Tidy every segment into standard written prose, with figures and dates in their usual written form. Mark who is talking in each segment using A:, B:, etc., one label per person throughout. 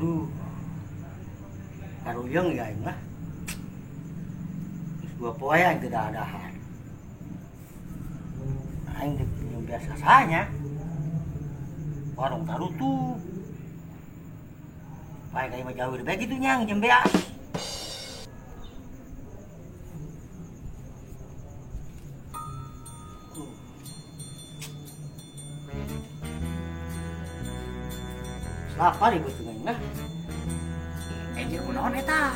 A: Duh. Karuyeng ya aing lah. Geus 2 poe aing teu dahar. Aing teh biasa sanya. Warung tarutup. Bae ka imah jauh bae kitu nyang jeung beas. Lapar ibu tuh nah.
B: Anjir kunaon eta?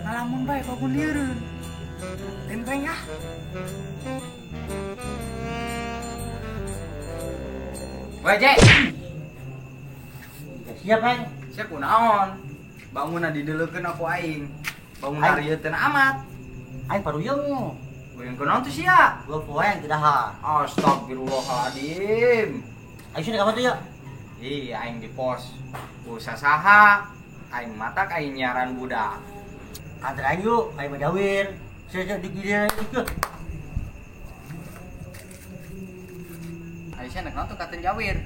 B: Ngalamun bae bangun lieureun. Tenteng ah. Weh, Jek.
A: Siap, Aing.
B: Siap kunaon? Bangunna dideleukeun aku aing. Bangun harieuteuun amat.
A: Aing paruyeng.
B: Uyeng kunaon tuh sia?
A: 2 poe aing teu dahar.
B: Astagfirullahaladzim.
A: Aing sini kapan tuh ya?
B: Ih, aing di pos. Usaha aing matak aing nyaran budak.
A: Antar aing yuk, aing majawir. Saya digilir ikut.
B: Aing sia nek naon tuh katen jawir.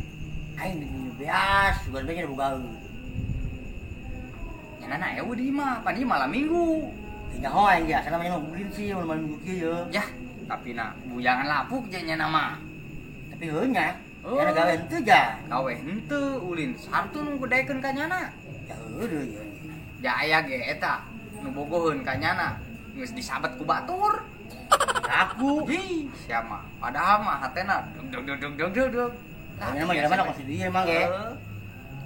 A: Aing di beas, sugan bae bogaeun.
B: Nya nana eueuh di imah, pan ieu malam minggu.
A: Teu nyaho aing ge, asana mah ulin sih malam minggu kieu ye.
B: Yah, tapi na bujangan lapuk je nya nama.
A: Tapi heuh nya. Ya gawe henteu ja.
B: Gawe henteu ulin sartu nu gedekeun ka nyana.
A: Ya heueuh deui.
B: Ja aya ge eta nu bogoheun ka nyana geus disabet ku batur.
A: Aku
B: hi sia mah padahal mah hatena deg deg deg deg deg deg.
A: Lah emang jelema kos dieu emang ge.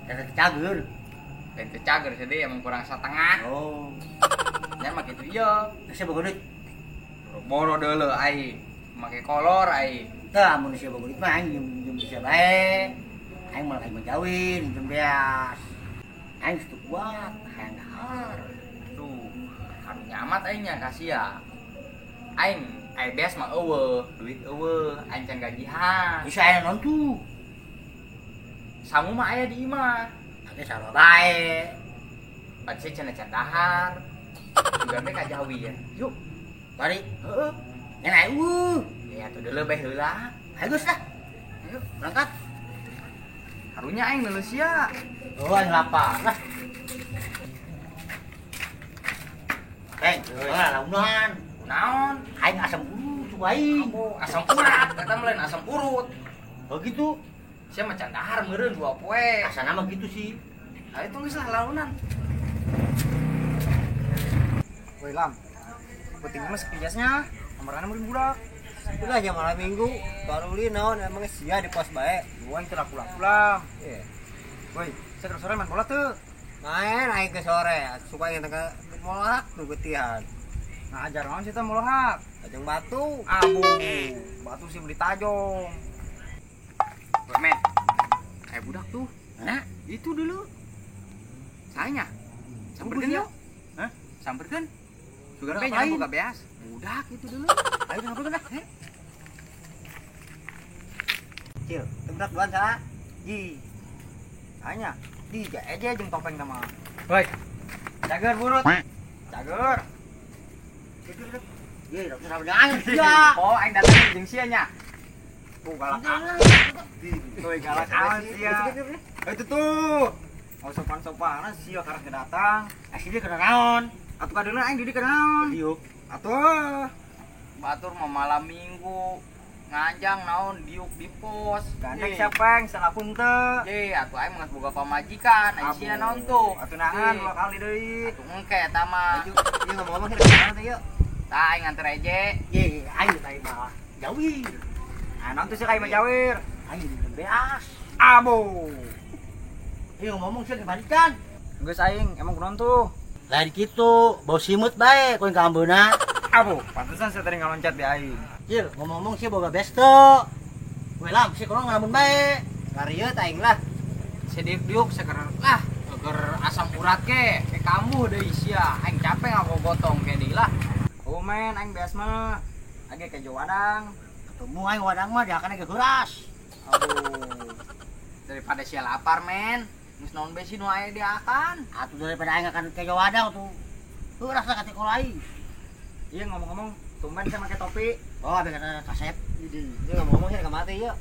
A: Eta cager.
B: Lain teu cager sedih emang kurang satengah.
A: Oh.
B: Nya mah kitu ieu.
A: Geus boga duit.
B: Boro deuleu aing. Make kolor aing.
A: Tah amun sia boga duit mah aing nginjem sia bae. Aing malah aing majawin nginjem beas. Aing geus teu kuat, hayang dahar.
B: Tuh, karunya amat aing nya ka sia. Aing aya beas mah eueuh, duit eueuh, aing can gajihan.
A: Bisa aya naon tuh?
B: Sangu mah aya di imah.
A: Age sarua bae.
B: Pan sia cenah can dahar. Juga teh ka Jawir. Yuk,
A: bari.
B: Heeh.
A: Nya naik eueuh.
B: Ya atuh deuleu bae heula.
A: Ayo geus lah.
B: Ayo
A: berangkat.
B: Karunya aing neuleuh sia.
A: Oh, aing lapar lah. Peng, lah launan.
B: Naon?
A: Aing asam urut cu aing.
B: Asam urat, eta mah lain asam urut.
A: Oh gitu.
B: Sia mah can dahar meureun 2 poe.
A: Asana mah gitu sih.
B: Ayo tunggu lah launan.
C: Woi Lam. Penting mah sekiasnya, amarana meureun budak.
D: Udah jam malam minggu, baru li naon emang sia di pos bae.
C: Gua yang teu pulang-pulang.
D: Iya.
C: Woi, saya sore main bola tuh.
D: Main aing ke sore, suka yang tengah molak tuh getihan.
C: Nah, ajar naon sih teh molak?
D: Tajong batu.
C: Abu, batu sih beli tajong.
B: Woi, men. Kayak budak tuh.
A: Mana?
B: Itu dulu. Sayanya. Samperkeun yuk.
C: Hah?
B: Samperkeun. Sugan bae nya boga beas. Budak itu dulu.
A: Ayo samperkeun dah.
D: Cil, tebrak duan saha?
C: Ji. Tanya, di aja jeung topeng sama.
B: Woi.
C: Cager burut. Cager.
A: Ye, dokter sama dengan sia.
B: Oh, aing datang jeung sia nya.
C: Oh, galak. Tuh, galak amat sia. Itu tuh. Oh, sopan-sopanan sia karek datang.
A: Asli kena naon?
C: Atuh kadeuna aing di kena naon?
A: Diuk.
C: Atuh.
B: Batur mah malam minggu. Ngajang naon diuk di pos.
C: Gandeng siapa yang salah pun teu.
B: Ye, atuh aing mah boga pamajikan, aing sia naon tuh.
C: Atuh nahan 2 kali deui.
B: Atuh engke eta mah.
D: Ieu ngomong-ngomong kita ka mana teh yuk?
B: Tah aing nganter eje.
A: Ye, aing teh mah jawir.
C: Ah, naon tuh sih ka imah jawir?
A: Aing di beas.
C: Abo.
A: Ieu ngomong sih kebalikan.
C: Geus aing emang kunaon tuh?
A: Lain kitu, bau simut bae koin ka ambeuna.
C: Abo, pantesan saya tadi ngaloncat di aing.
A: Cil, ngomong-ngomong sih boga besto. Weh lam, sih kono ngalamun bae.
D: Karieu aing lah.
B: Sediuk diuk seker lah, keur asam urat ke, ke kamu deui sia. Aing capek ngagogotong ke deui lah.
C: Oh men, aing beas mah. Age kejo wadang.
A: Ketemu aing wadang mah diakan ge heuras.
C: Aduh.
B: Daripada sia lapar men, geus naon bae sih nu aya diakan.
A: Atuh daripada aing akan kejo wadang tuh. Heuras lah kate kolai.
C: Iya ngomong-ngomong, tumben saya pakai topi.
A: Oh, ada kata kasep.
D: Iya ngomong-ngomong sih mati yuk.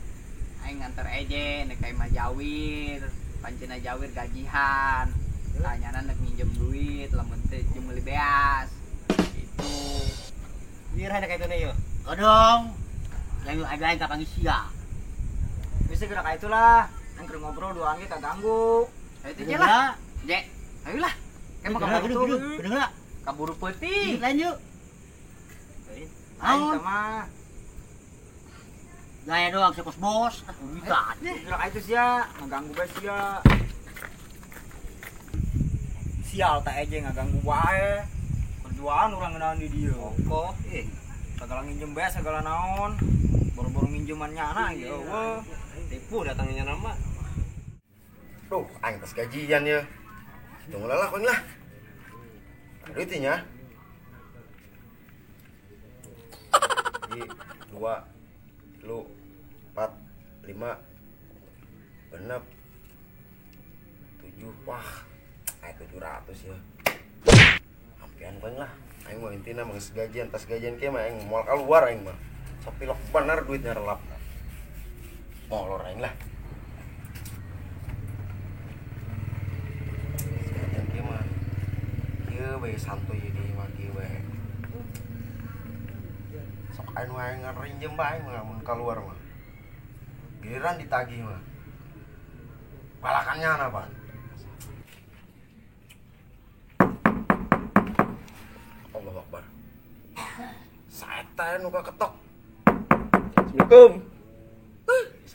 B: Aing nganter eje nek ka imah jawir, pancena jawir gajihan. Tanyana nek minjem duit lamun teh jeung meuli beas. Gitu.
D: Biar ada kaituna ieu.
A: Kodong. Lalu ada aing kapanggih sia.
C: Geus geura ka itulah. Aing keur ngobrol duaan ge kaganggu.
B: Ayo teh lah. Je, ayolah. Emang kaburu
A: tuh. Bener lah.
B: Kaburu peuting.
A: Lain yuk.
C: Aing mah.
A: Gaya doang si bos. Bukan.
C: Geura ka itu sia, ngaganggu bae sia. Sial tak aja ngaganggu wae. Perjuangan urang ngeunahan di dieu.
D: Kok
C: segala nginjem bae segala naon. Boro-boro nginjeman nyana ge eueuh.
D: Tipu datangnya nama.
E: Duh, aing tas gajian ya. Tunggu lah koin lah. Duitnya. 1, 2, 3, 4, 5, 6, 7, wah, aing 700 ya. Ampian koin lah. Aing mah intina mah geus gajian, tas gajian kieu mah aing moal keluar aing mah. Sapilok bener duitnya relap. Molor aing lah. Gajian kieu mah. Kieu bae santuy di mah kieu bae. Sok aing wae ngarinjem bae mah mun keluar mah. Giliran ditagih mah. Balakannya apa? Allahu Akbar. Setan nu ketok.
F: Assalamualaikum.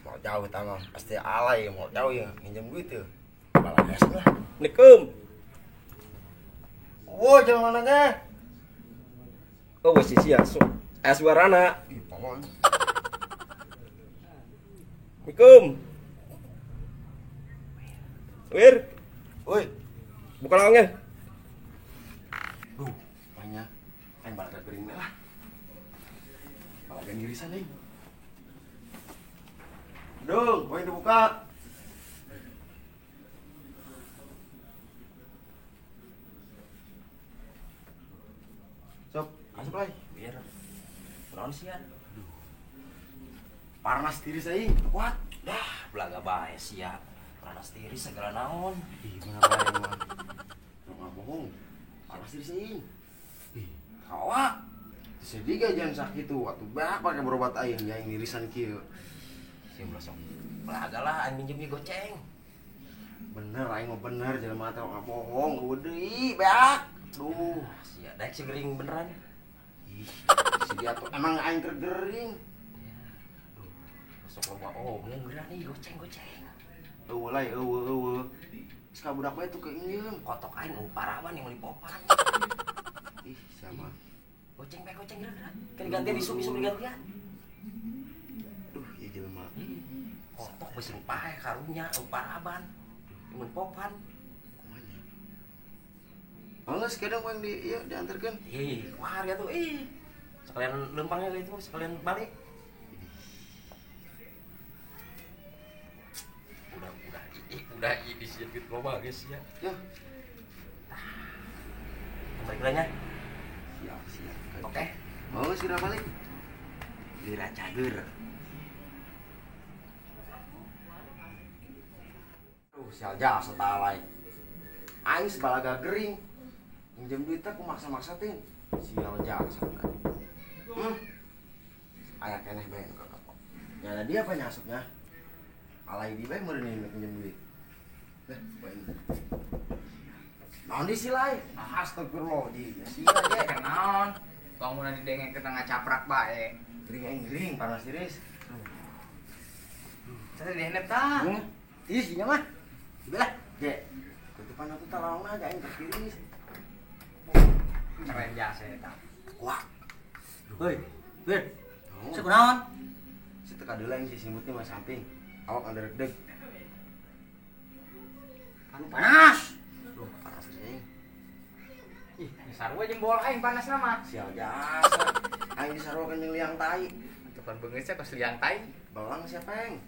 E: Mau jauh tama, pasti alay mau jauh ya, nginjem duit ya. Balakas lah.
F: Assalamualaikum.
E: Wo, jangan mana teh?
F: Oh, wes sia, suarana.
E: Ih, pohon.
F: Assalamualaikum. Wir.
E: Woi,
F: buka lawangnya.
E: Duh, banyak. Aing balaga gering lah. Balaga ngirisan deui. Dung, poin dibuka. Sok, masuk lagi.
F: Biar. Naon sia?
E: Aduh. Parnas tiris aing, kuat.
F: Dah, belaga bae sia. Parnas tiris segala naon.
E: Ih, bener bae mah. Enggak bohong. Parnas tiris aing. Ih, kawa. Sedih gajian sakit tuh, atuh bak pakai berobat aing, aing nirisan kieu.
F: Sim sok. Belaga lah aing minjem goceng.
E: Bener aing mah bener jelema teh enggak bohong, eueuh deui beak. Duh,
F: sia daek si gering beneran.
E: Ih, si dia tuh emang aing keur gering.
F: Duh, sok loba omong geura nih goceng-goceng.
E: Eueuh lah, eueuh. Geus ka budak bae tuh keinjeum.
F: Kotok aing parawan yang meuli popan.
E: Ih, sama.
F: Goceng bae goceng geura. Kan gantian isum-isum digantian.
E: Duh, ieu jelema.
F: Kotok beuseung paeh karunya paraban. Mun popan.
E: Kumanya. Geus kadang yang di ieu diantarkeun.
F: Ih, kuar ya tuh ih. Sekalian lempangnya gitu, sekalian balik. Udah ini sih duit loba guys ya.
E: Ya.
F: Balik lagi.
E: Siap, siap.
F: Oke.
E: Mau segera balik.
F: Geura cager.
E: Sial jasa talai. Aing sebalaga gering. Minjem duit aku maksa-maksa tin. Sial jasa. Aya keneh bae nu kakak. Ya dia apa nyasupnya? Alai di bae meureun minjem duit. Dah, bae. Naon di silai? Astagfirullah di. Sia ge
B: naon? Bangunan didengeng kena ngacaprak bae.
E: Gering aing gering panas tiris.
B: Saya dihendep tah.
A: Ih, sia mah.
E: Belah, ge. Tutupan atuh talawangna aja aing terkiris.
B: Keren jasa eta.
E: Wah.
A: Hoi, Wir. Sekunaon?
E: Si teka deula aing si simbutnya mah samping. Awak anderegdeg.
A: Anu panas.
E: Duh, panas aing.
B: Ih, sarua jeung bola aing panasna mah.
E: Sial jasa. Aing disaruakeun jeung liang tai.
B: Tukan beungeut kos liang tai.
E: Belang siapa aing?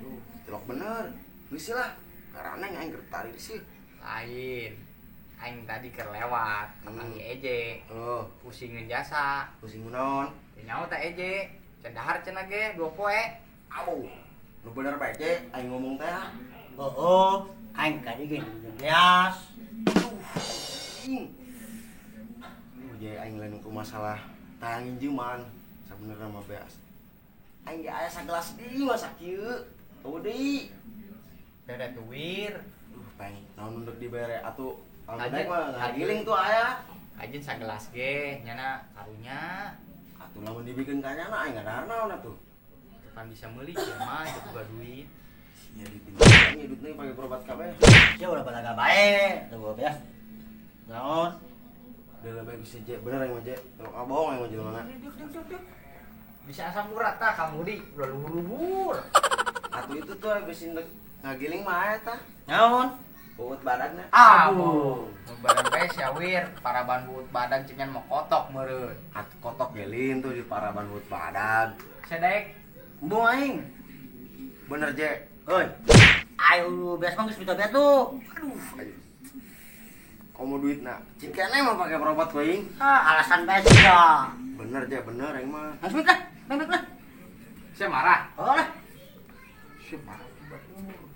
E: Duh, tilok bener. Geus lah. Karena aing keur tarik sih.
B: Lain. Aing tadi keur lewat, kapanggih Eje.
E: Oh,
B: pusingin jasa.
E: Pusing naon?
B: Teu nyaho teh Eje. Can dahar cenah ge 2 poe.
E: Aduh. Nu bener bae ge aing ngomong teh.
A: Oh, aing kadi ge minjem beas.
E: aing. Je aing lain ku masalah tang injeman sabenerna mah beas. Aing ge aya sagelas deui masa kieu. Eueuh deui.
B: Bere tuwir.
E: Duh, peng naon ndek dibere atuh amun mah ngagiling tuh aya.
B: Ajin sagelas ge nyana karunya.
E: Atuh lamun dibikeun ka nyana aing ngadahar naon atuh.
B: Kan bisa meuli sia mah teu boga duit.
E: Sia dipinjam duitna pake berobat kabeh.
A: Sia ulah balaga bae, teu boga beas. Naon?
E: Udah lebih bisa je, bener aing mah je. Teu bohong aing mah jelema.
B: Bisa asam urat tah kamu di ulah luhur-luhur.
E: Atuh itu tuh bisi ngagiling mah eta.
A: Naon?
E: Buut badagna.
B: Abu. Badan bae sia wir, paraban buut badag cengan mau kotok meureun.
E: Atuh kotok gelin tuh di paraban buut badag.
B: Sedaek
E: embung aing. Bener je.
A: Heuy. Ayo beas mah geus minta beas tuh.
E: Aduh. Komo duitna. Cing keneh mah pake berobat ku aing.
A: Ah, alasan bae sia.
E: Bener je, bener aing mah.
A: Geus minta, bebek lah.
B: Sia marah.
A: Oh lah.
B: Sia marah.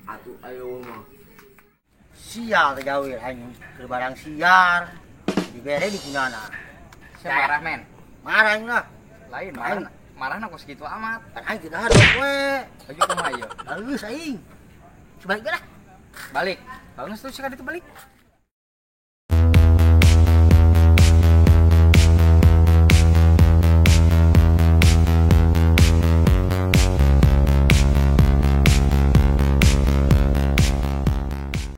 E: Atuh ayo mah.
A: Sial teh gawir aing keur barang siar. Dibere di kunyana.
B: Sia marah men.
A: Marah aing lah.
B: Lain marah. Marahna kok segitu amat.
A: Kan aing teu dahar dua poe.
B: Baju kumaha ieu?
A: Bagus aing. Sebalik lah.
B: Balik. Bagus tuh sekali itu balik.